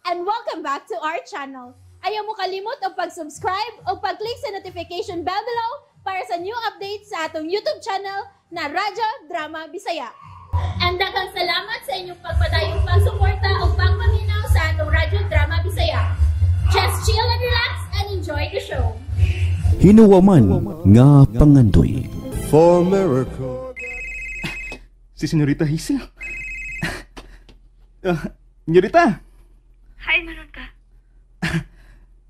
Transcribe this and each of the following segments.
And welcome back to our channel. Ayaw mo kalimot og pag-subscribe o pag-click sa notification bell below para sa new updates sa atong YouTube channel na Radyo Drama Bisaya. And daghang salamat sa inyong pagpadayong pagsuporta o pagpaminaw sa atong Radyo Drama Bisaya. Just chill and relax and enjoy the show. Hinuwaman nga pangandoy. For miracle. Si Senyorita Hazel. Senyorita! Hi, maron ka.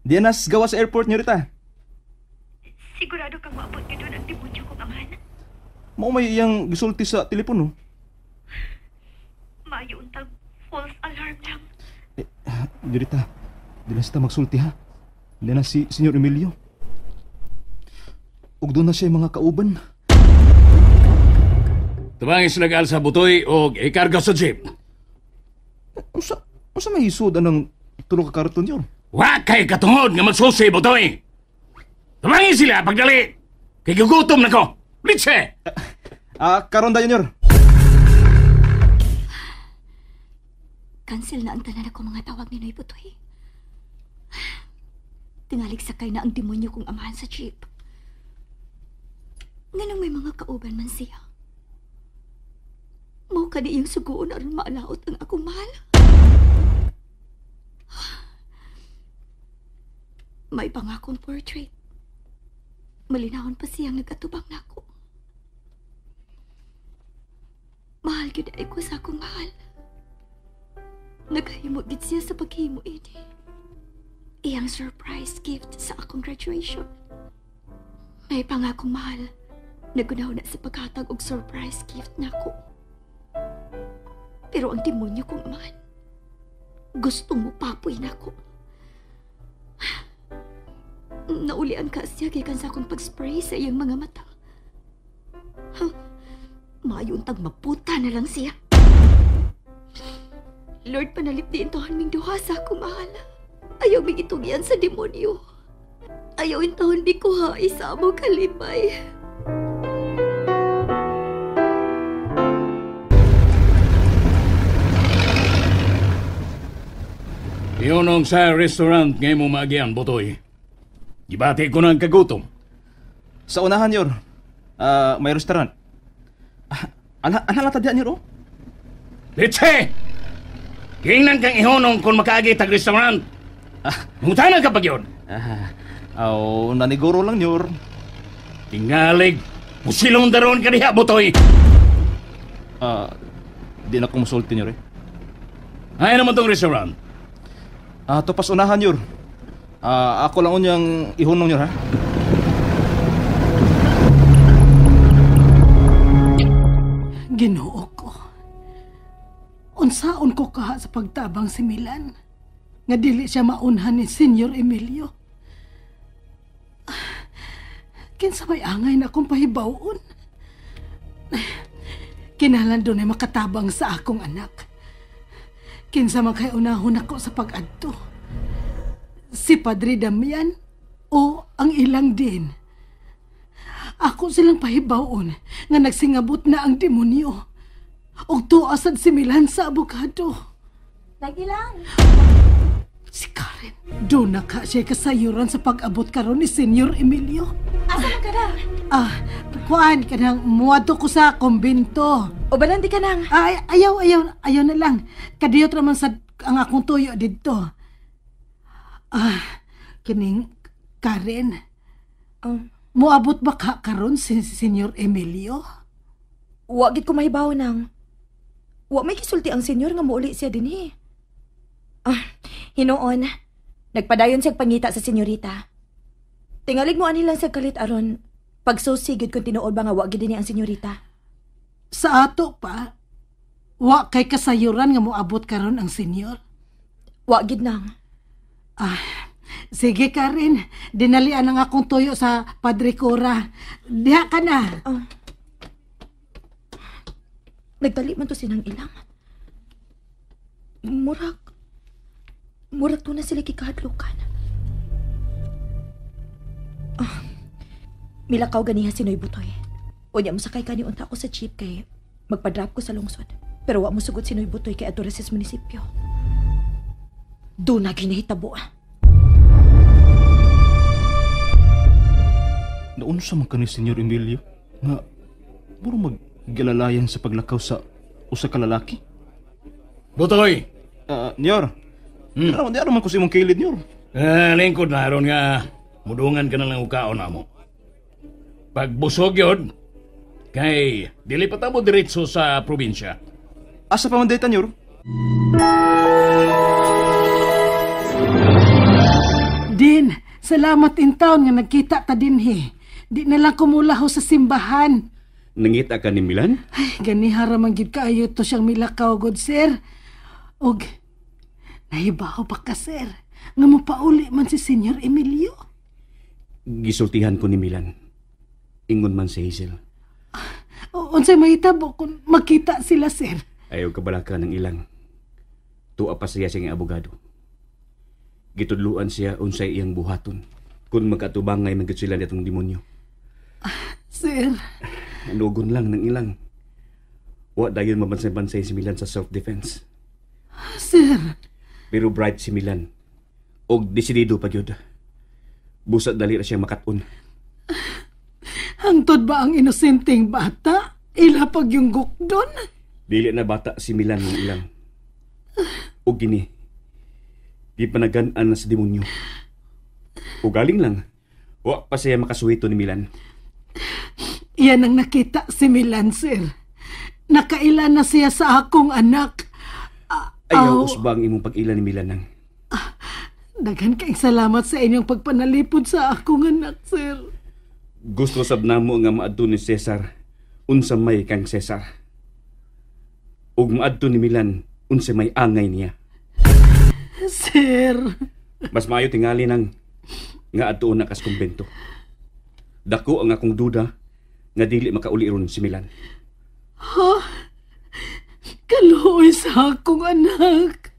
Di nas gawa sa airport, Senyorita. Sigurado kang maabot ka doon ang demonyo kong amahan. Mao may iyang gisulti sa telepono. Maayo untag false alarm lang. Senyorita, di na sita magsulti ha. Di na si Senyor Emilio. Ug doon na siya mga kauban. Tabangis nag-alsa butoy o ikarga sa jeep. Unsa may hisod anang tulo ka karton yun? Wa kay katungod nga magsusi butoy. Tabangis sila pagdali. Kay gugutom na ko. Litse! Karon dayon yor. Cancel na ang tanan ako mga tawag ni Noy Butoy. Tingalig sakay na ang demonyo kong amahan sa jeep. Nganong may mga kauban man siya. Mao ka di iyang suguon aron maalaot ang akong mahal. May pangakong portrait. Malinahon pa siyang nag-atubang nako. Mahal gyud ay ko sa akong mahal. Naghimo gid siya sa paghimo ini. Iyang surprise gift sa akong graduation. May pangakong mahal. Nagunaw na sa paghatag og surprise gift nako. Pero ang demonyo kong amahan, gusto mo papoy nako. Naulian ka siya gikan sa akong pag-spray sa iyang mga mata. Huh? Maayo untag maputa na lang siya. Lord, panalip di intahan ming duha sa akong mahal. Ayaw ming itugyan sa demonyo. Ayaw intahon mi kuha isa mo kalipay. Iyonong sa restaurant ngay mo maagian, butoy. Gibati ko ng kagutom. Sa unahan, yor. May restaurant. Ana lang tadyan, yor, oh. Litse! Gingnan kang ihonong kung makaagi tag restaurant. Mungutanan ka pag yun. Aw, naniguro lang, yor. Tingalig, pusilong daron ka diha, butoy. Di na kumusulti, yor, eh. Ay naman tong restaurant. Topas unahan, yor. Ako lang unyang ihunong, yor, ha? Ginoo ko. Unsaon ko kaha sa pagtabang si Milan? Nga dili siya maunhan ni Senyor Emilio. Kinsa may angay na akong pahibawon? Kinahanglan doon ay makatabang sa akong anak. Kinsa man kay unahon ako sa pag-adto. Si Padre Damian o ang ilang din. Ako silang pahibawon nga nagsingabot na ang demonyo. Og tuasad si Milan sa abogado. Nagilang. Si Karen, doon na ka siya kasayuran sa pag-abot karon ni Senyor Emilio. Asa man ka na? Kuan ka nang muadto ko sa kumbento. O balang di ka nang? Ay, ayaw na lang. Kadiyot raman sa ang akong tuyo didto. Kining Karen. Muabot ba ka karon si Senyor Emilio? Wa gid ko mahibaw nang. Wa may gisulti ang senyor nga muuli siya dinhi. Hinuon, nagpadayon siyang pangita sa senyorita. Tingalig mo ani lang sa kalit aron pagsusi gid kung tinuod ba nga wa gid dinhi ang senyorita. Sa ato pa, wa kay kasayuran nga moabot karon ang senyor. Wa gid nang. Sige Karen, dinalian ang akong tuyo sa Padre Cora. Diha ka na. Nagdali man to sinang ilang. Murag to na sila kikahadlukan. Milakaw ganiha si Noy Butoy. Unya mo sakay kani unta ko sa jeep kay magpa-drop ko sa lungsod. Pero wa mo sugot si Noy Butoy kay adto ra sa munisipyo. Doon na ginahitabo. Naunsa man ka ni Senyor Emilio nga muro maggalalayan sa paglakaw sa usa ka lalaki? Butoy! Nyor, di man ko sa imong kilid, Nyor. Lingkod na aron nga mudungan ka na lang og kaon namo. Pagbusog yun, kay dili pa ta mo diretso sa probinsya. Asa pa man dayta, Nyor? Din, salamat in town nga nagkita ta dinhi. Di na lang kumulaho sa simbahan. Nangita ka ni Milan? Ay, ganiha ra man gid kaayo to siyang milakaw, good sir. Og nahibaw pa ka, sir, nga mopauli man si Senyor Emilio. Gisultihan ko ni Milan. Ingon man si Hazel. Unsay mahitabo kung makita sila, sir? Ayaw kabalaka ng ilang. Tuwa pa siya siyang abogado. Gitudluan siya unsay iyang buhaton. Kung magkatubangay man gid sila nitong demonyo. Sir. Anugon lang ng ilang. Wa dayon mabansay-bansay si Milan sa self-defense. Sir. Pero bright si Milan. Og desidido pa gyud. Busat dali ra siya makat-on. Hangtod ba ang inosenteng bata? Ila pag yung gukdon? Dili na bata si Milan ng ilang. Og gini, di panagan-an na sa demonyo. O galing lang, wa pa siya makasuhito ni Milan. Iyan ang nakita si Milan, sir. Nakaila na siya sa akong anak. Ayaw usba ang imong pag-ila ni Milan nang. Daghan kayong salamat sa inyong pagpanalipod sa akong anak, sir. Gusto sab namo nga maadto ni Cesar unsa may kang Cesar. Ug maadto ni Milan unsa may angay niya. Sir. Mas maayo tingali nang nga adto na kas kumbento. Dako ang akong duda nga dili makauli ron si Milan. Ha? Kaluoy sa akong anak.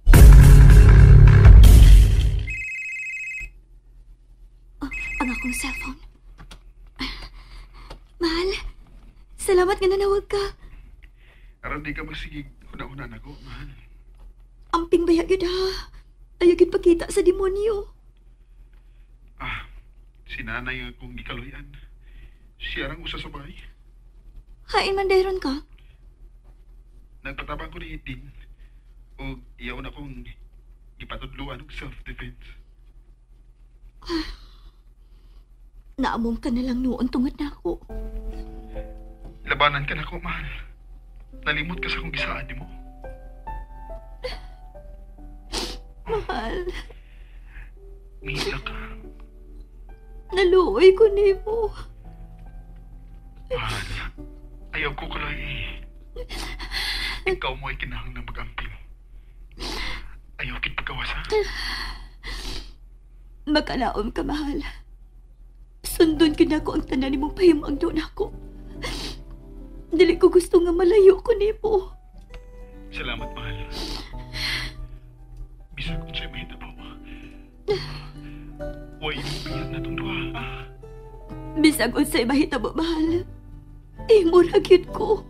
Oh, ang akong cellphone. Mahal, salamat nga nanawag ka. Aron di ka magsigig una-una na ko, mahal. Amping bayag yun ha. Ayaw yun pakita sa demonyo. Ah, si nanay akong gikaluyan. Siya rang usa sa bahay. Hain man dayron ka? Nagpatabang ko ni Dean. O iyaw na kong gipatudluan og self-defense. Ah, naamong ka na lang noon tungod na ako. Labanan ka na ko, mahal. Nalimot ka sa kong gisaan ni mo. Mahal. Mihila ka. Naluoy ko nimo. Mahal, ayaw ko kalay. Ikaw mo ay kinahanglan mag-amping. Ayaw kit pagkawas, ha? Makalaom ka, mahal. Sundon ka na ko ang tanan nimong pahimang doon ako. Dili ko gusto nga malayo ko nimo. Salamat, mahal. Bisag kung sa'yo mahitabo. Huwag imong biyag na itong duha, ha? Bisag unsay mahitabo, mahal. Imo ra gyud ko.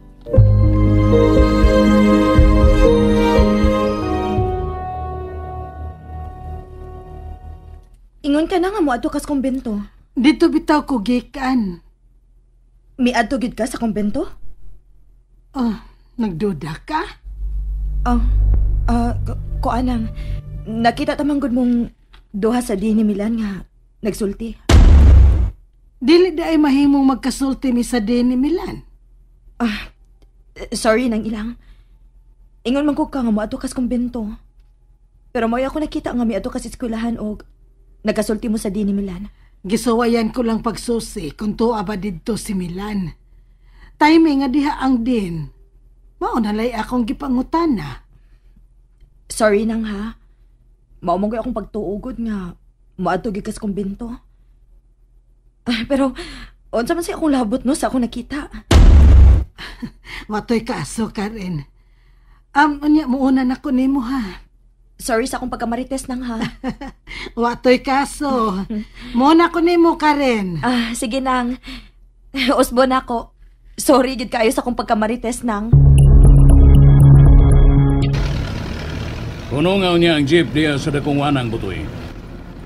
Ingon ka na nga moadto kas kumbento. Dito bitaw ko gikan. Miadto gyud ka sa kumbento? Oh, nagduda ka? Oh, kuanang. Nakita tamang gud mong duha sa di ni Milan nga nagsulti. Dili da ay mahimong magkasulti mi sa di ni Milan. Ah, sorry nang ilang. Ingon man ko ka nga moadto kas kumbento. Pero mo'y ako nakita nga miadto kas eskwelahan og nagkasulti mo sa di ni Milan. Gisuwayan ko lang pagsusi kung tuwa ba didto si Milan. Timing nga diha ang din. Mao na lay akong gipangutana. Sorry nang ha. Mao man akong pagtuugod nga moadto gyud kas kumbento. Ah, pero unsa man say akong labot no sa akong nakita. Watoy kaso ka rin. Unya muuna na ko nimo ha. Sorry sa akong pagkamarites nang ha. Watoy kaso. Muuna ko nimo Karen. Ah, sige nang. Usbo na ako. Sorry gid kayo sa akong pagkamarites nang. Hunungaw niya ang jeep diya sa dakong wanang butoy.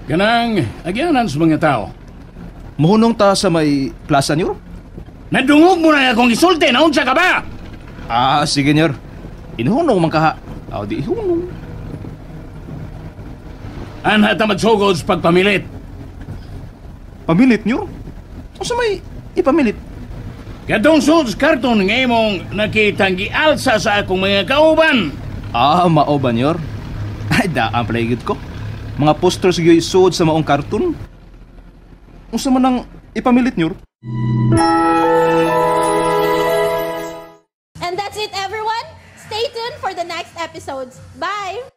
Kanang agyanan sa mga tao. Muhunong ta sa may plaza, nyor? Nadungog mo na akong isulti, naunsa ka ba? Ah, sige, nyor. Inuhunong man kaha. Aw, di ihunong. Anha ta magsugod sa pagpamilit. Pamilit, nyor? Unsa may ipamilit? Katong sulod sa karton nga imong nakitang gialsa sa akong mga kauban. Ah, mao ba, nyor? Ay, daan pala gyud ko. Mga posters gyud isuod sa maong karton. Unsa man ang ipamilit, nyor? And that's it, everyone. Stay tuned for the next episodes. Bye!